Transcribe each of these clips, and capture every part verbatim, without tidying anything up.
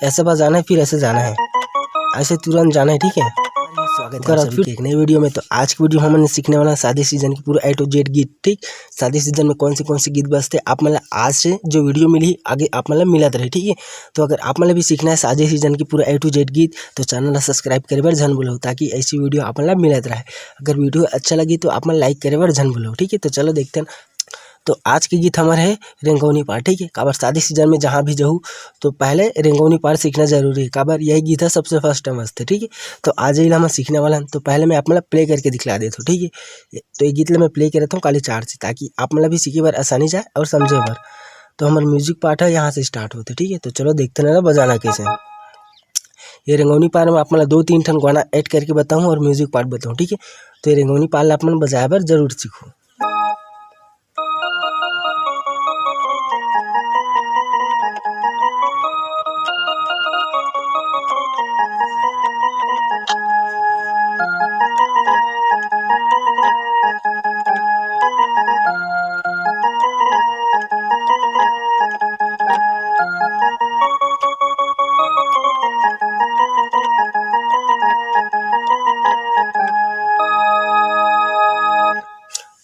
ऐसे बजाना है, फिर ऐसे जाना है, ऐसे तुरंत जाना है, ठीक है। स्वागत है आप सभी के एक नए वीडियो में। तो आज की वीडियो हमन सीखने वाला है शादी सीजन की पूरा A to Z गीत, ठीक। शादी सीजन में कौन से कौन से गीत बजते, आप मन ला आज से जो वीडियो मिली आगे आप मन ला मिलत रहे, ठीक है। तो अगर आप मन ला भी सीखना है शादी सीजन की पूरा A to Z गीत, तो चैनल ला सब्सक्राइब करे बर झन भूलव, ताकि ऐसी वीडियो आप मन ला मिलत रहे। अगर वीडियो अच्छा लगी तो आप मन लाइक करे बर झन भूलव, ठीक है। तो चलो देखते हैं। तो आज के गीत हमर है रेंगौनी पार, ठीक है। काबर शादी सीजन में जहाँ भी जाहू तो पहले रेंगौनी पार सीखना जरूरी है, काबर यही गीत है सबसे फर्स्ट टाइम बजथे, ठीक है। तो आज ही हम सीखने वाला हन। तो पहले मैं आप मन ला प्ले करके दिखला देता हूँ, ठीक है। तो ये गीत ला मैं प्ले करत हूँ काली चार से, ताकि आप मन ला भी सीखे बर आसानी जाए और समझे बर। तो हमर म्यूजिक पार्ट है, यहाँ से स्टार्ट होथे, ठीक है। तो चलो देखते हैं ना बजाना कैसे है। ये रेंगौनी पार में आप मन ला दो तीन ठन गाना ऐड करके बताऊँ और म्यूजिक पार्ट बताऊँ, ठीक है। तो ये रेंगौनी पार ला आप मन बजाए बर जरूर सीखो।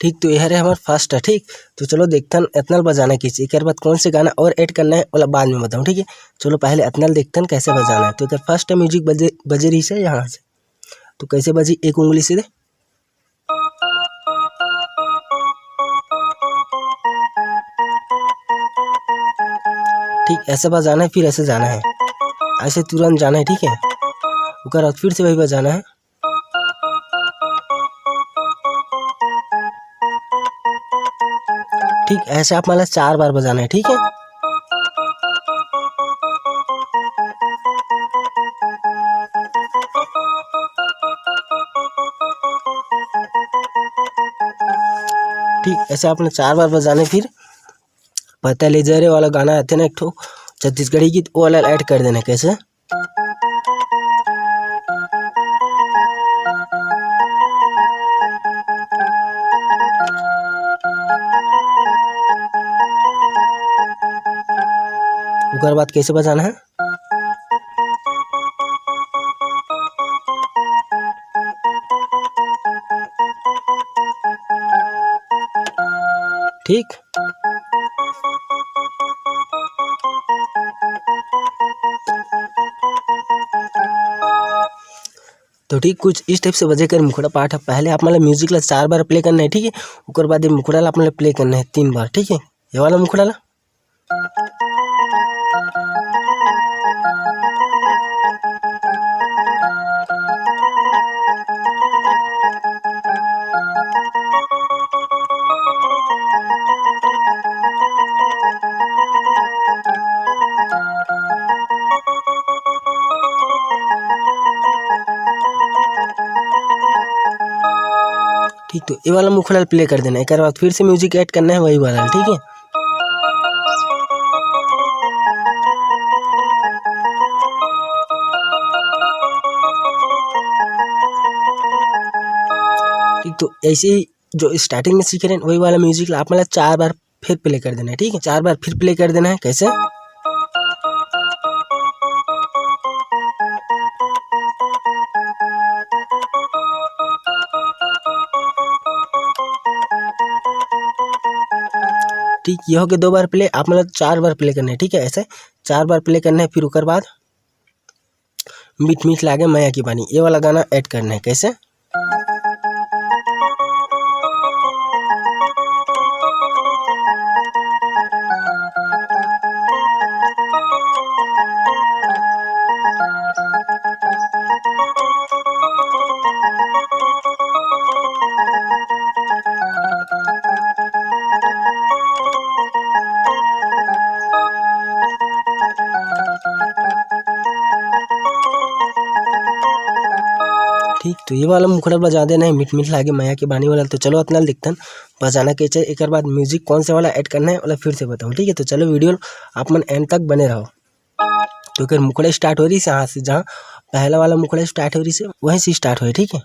ठीक, तो ये हरे हमर फर्स्ट है, ठीक। तो चलो देखथन एतना ल बजाना कइसे, एकर बाद कौन से गाना और ऐड करना है, ओला बाद में बताऊँ, ठीक है। चलो पहले एतना ल देखथन कैसे बजाना है। तो एकर फर्स्ट म्यूजिक बजे, बजे रहिस हे यहाँ से, तो कैसे बजी, एक उंगली से दे। ठीक, ऐसे बजाना है, फिर ऐसे जाना है, ऐसे तुरंत जाना है, ठीक है। ओकर बाद फिर से वही बजाना है। ठीक, ऐसे आप मन ला चार बार बजाना है, ठीक है। ठीक, ऐसे आप मन ला चार बार बजाना है। फिर पता ले जा रे वाला गाना आथे ना एक ठो छत्तीसगढ़ी गीत, वो वाला ऐड कर देना है। कैसे? ओकर बाद कैसे बजाना है? ठीक। तो ठीक कुछ इस टाइप से बजे कर मुखड़ा पाठ है। पहले आप मतलब म्यूजिक ला चार बार प्ले करना है, ठीक है। ओकर बाद ये मुखड़ा ला आप मतलब प्ले करना है तीन बार, ठीक है। ये वाला मुखड़ा ला। ठीक, तो ये वाला मुखड़ा प्ले कर देना, एक बार फिर से म्यूजिक ऐड करना है वही वाला, ठीक है। ठीक, तो ऐसे ही जो स्टार्टिंग में सीखे रहे वही वाला म्यूजिक ला आप मतलब चार बार फिर प्ले कर देना है, ठीक है। चार बार फिर प्ले कर देना है। कैसे? ठीक, ये हो गया दो बार प्ले। आप मतलब चार बार प्ले करना है, ठीक है। ऐसे चार बार प्ले करना है। फिर ओकर बाद मीठ मीठ लागे मया की बानी, ये वाला गाना ऐड करना है। कैसे? ठीक, तो ये वाला मुखड़ा बजा देना है, मीठ मीठ लागे मया के बानी वाला। तो चलो, अतना ल देखथन बजाना कैसे, एकर बाद म्यूजिक कौन से वाला ऐड करना है, वाला फिर से बताऊँ, ठीक है। तो चलो, वीडियो आप मन एंड तक बने रहो। तो एकर मुखड़ा स्टार्ट हो रही से यहाँ से, जहाँ पहला वाला मुखड़ा स्टार्ट हो रही से, वहीं से स्टार्ट हो, ठीक है।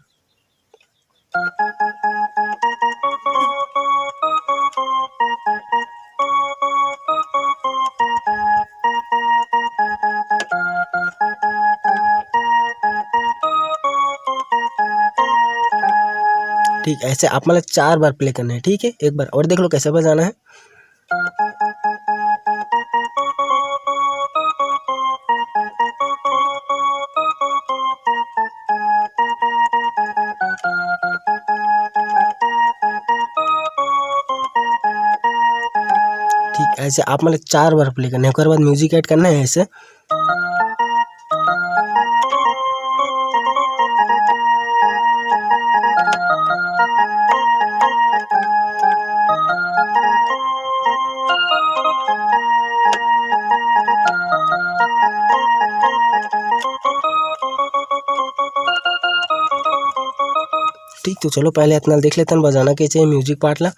ठीक, ऐसे आप मन ला चार बार play करना है, ठीक है। एक बार और देख लो कैसे बजाना है। ठीक, ऐसे आप मन ला चार बार play करना है, ओकर बाद music add करना है ऐसे। ठीक, तो चलो पहले अतना देख लेथन बजाना कैसे है music part ला।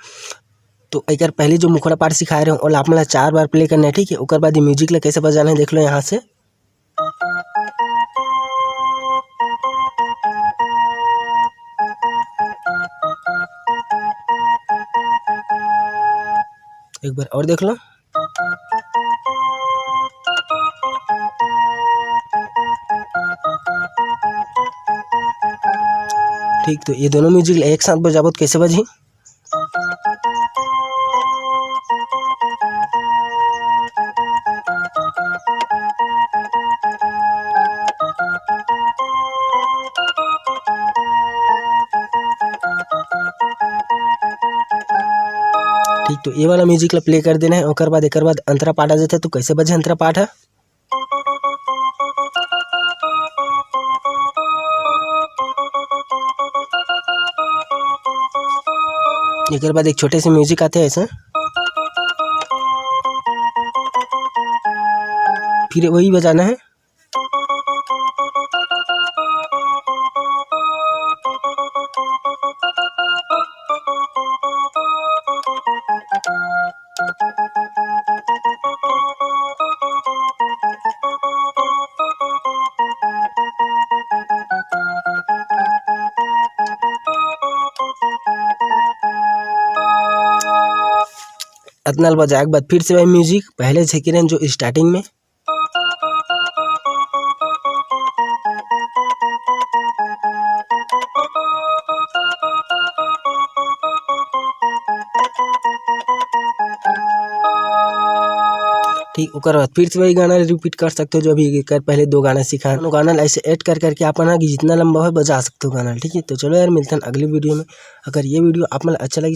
तो एकर पहले जो मुखड़ा part सिखाए रहे ओला आप मन ला चार बार play करना है, ठीक है। ओकर बाद ये music ला कैसे बजाना है देख लो यहाँ से। एक बार और देख लो। ठीक, तो ये दोनों music ला एक साथ बजाबो तो कैसे बजही? ठीक, तो ये वाला music ला play कर देना है, ओकर बाद, एकर बाद अंतरा part आ जाता है। तो कैसे बजे अंतरा part है? एकर बाद एक छोटे से music आते हैं ऐसे, फिर वही बजाना है। अतना ल बजाए के बाद फिर से वही music, पहले झेकी रहन जो starting में। ठीक, ओकर बाद फिर से वही गाना repeat कर सकते हो, जो अभी एकर पहले दो गाना सिखाए। वो गाना ला ऐसे add कर करके आप ना कि जितना लंबा हो बजा सकते हो गाना, ठीक है। तो चलो यार, मिलते हैं अगली video में। अगर ये video आप मन ला अच्छा लगी